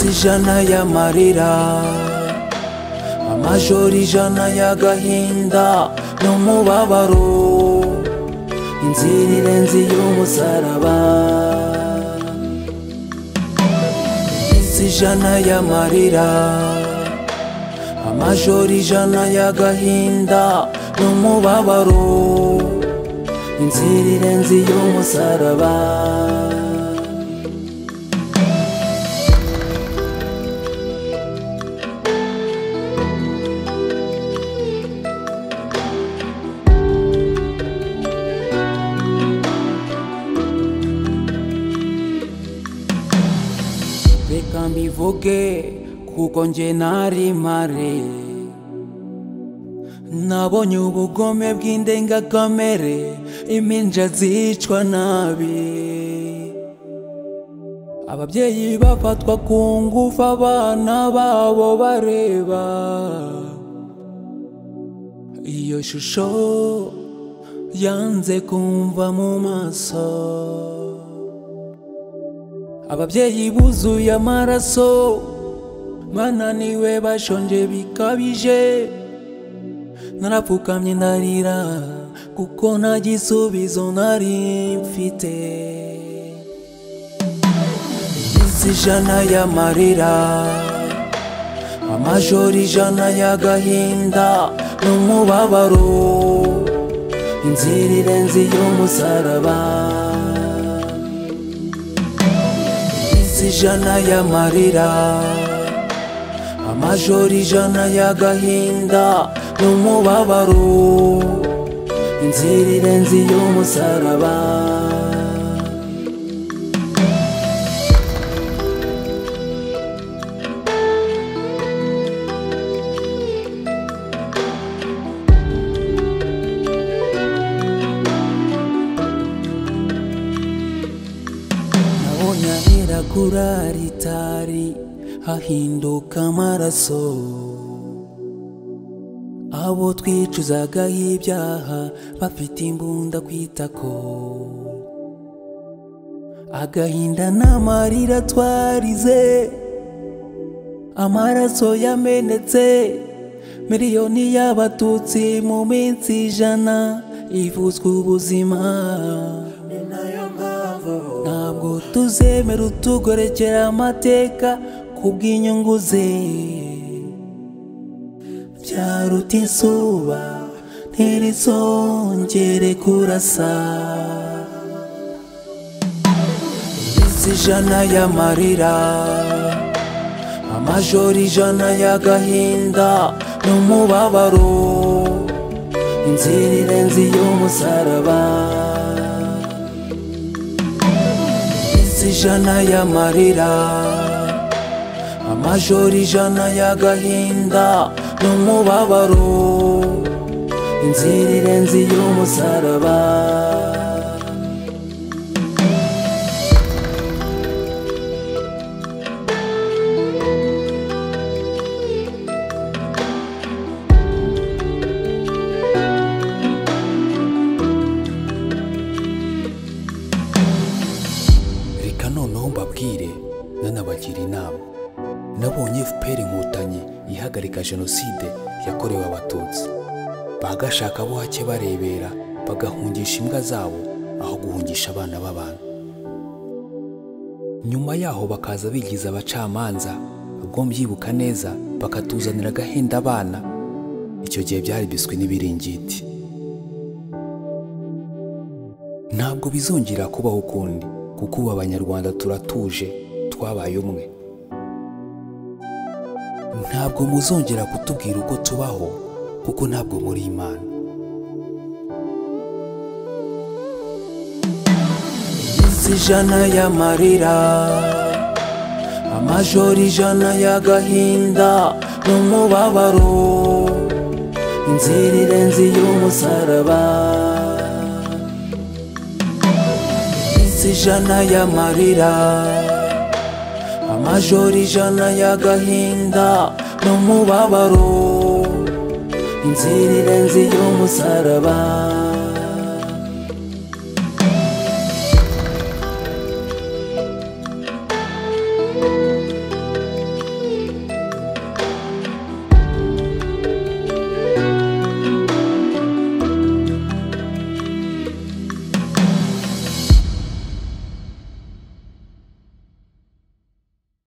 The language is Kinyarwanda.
Iminsi ijana y'amarira, amajoro ijana y'agahinda n'umubabaro, inzira irenze y'umusaraba. Iminsi ijana y'amarira, amajoro ijana y'agahinda n'umubabaro, inzira irenze y'umusaraba. Reka mbivuge kuko nje nari mpari, nabonye ubugome bw'indengakamere, impinja zicwa nabi, ababyeyi bafatwa ku ngufu abana babo bareba. Iyo shusho yanze kumva mu maso, ababyeyi buzuye amaraso, bananiwe bashonje bikabije. Narapfukamye ndarira kuko nta gisubizo nari mfite. Iminsi ijana y'amarira, amajoro ijana y'agahinda n'umubabaro, inzira irenze y'umusaraba. Iminsi ijana y'amarira, amajoro ijana y'agahinda n'umubabaro, inzira irenze y'umusaraba. Nabonye ahera kuri aritari hahinduka amaraso, abo twicuzagaho ibyaha bafite imbunda kwitako. Agahinda n'amarira twarize, amaraso yamenetse, miliyoni y'abatutsi mu minsi ijana ivuzwa ubuzima. Ntabwo tuzemera utugorekera amateka kubw'inyungu ze, byaruta izuba ntirizongere kurasa. Iminsi ijana y'amarira, amajoro ijana y'agahinda n'umubabaro, inzira irenze y'umusaraba. Iminsi ijana y'amarira, amajoro ijana y'agahinda n'umubabaro, inzira irenze y'umusaraba. Reka noneho mbabwire nanabagira inama. Nabonye FPR Inkotanyi ihagarika jenoside yakorewe abatutsi, bagashaka bo hake barebera, bagahungisha imbwa zabo aho guhungisha abana b'abantu. Nyuma yaho bakaza bigiza abacamanza, ubwo mbyibuka neza bakatuzanira agahenda abana. Icyo gihe byari biswi n'ibiringiti. Ntabwo bizongera kubaho ukundi, kuko ubu abanyarwanda turatuje, twabaye umwe. Ntabwo muzongera kutubwira uko tubaho, kuko ntabwo muri Imana. Iminsi ijana y'amarira, amajoro ijana y'agahinda n'umubabaro, inzira irenze y'umusaraba. Iminsi ijana y'amarira, amajoro ijana y'agahinda n'umubabaro, inzira irenze y'umusaraba.